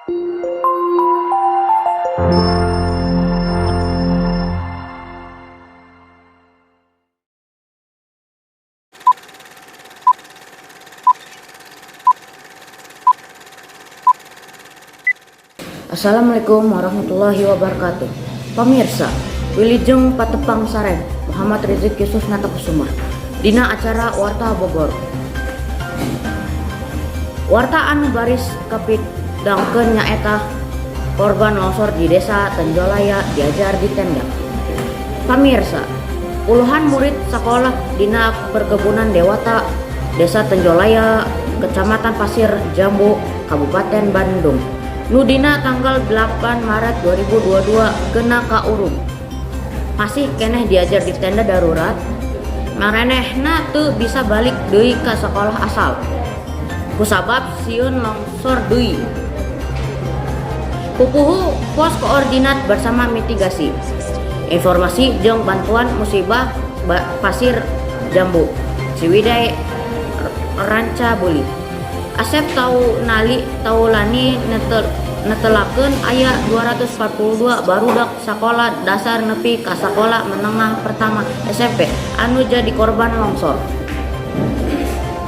Assalamualaikum warahmatullahi wabarakatuh. Pemirsa, Wilujeng Patepang sareng Muhammad Rizik Yusuf Natakusumah dina acara Warta Bogor. Warta anu baris kapidangkeun nyaeta korban longsor di Desa Tenjolaya diajar di tenda. Pamirsa, puluhan murid sekolah dina perkebunan Dewata, Desa Tenjolaya, Kecamatan Pasir Jambu, Kabupaten Bandung, nu dina tanggal 8 Maret 2022 kena kaurug, masih keneh diajar di tenda darurat. Maranehna teu bisa balik deui ka sekolah asal kusabab sieun longsor deui. Pupuhu pos koordinat bersama mitigasi informasi jeung bantuan musibah Pasir Jambu, Ciwidey, Ranca Buli, Asep Taunali Taulani netelakeun aya 242 barudak sakola dasar nepi ka sakola menengah pertama SMP anu jadi korban longsor.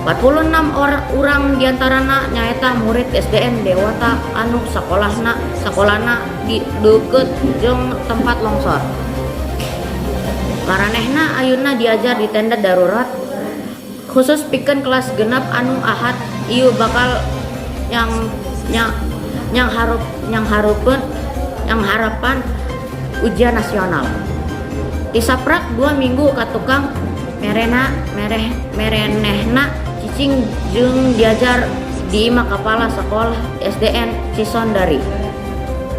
46 urang diantarana nyaeta murid SDN Dewata anu sakolahna di deukeut jeung tempat longsor. Maranehna ayeuna diajar di tenda darurat khusus pikeun kelas 6 anu Ahad ieu bakal yang yang yang harup yang harupeun yang harapan ujian nasional. Tisaprak 2 minggu ka tukang merena mereh merenehna cicing jeung diajar di imah kepala sekolah SDN Cisondari.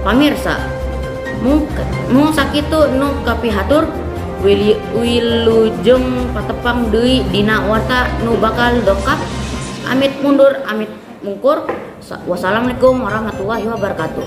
Pamirsa, mung sakitu nu kapihatur. Wilujeng patepang deui dina warta nu bakal dongkap. Amit mundur, amit mungkur. Wassalamualaikum warahmatullahi wabarakatuh.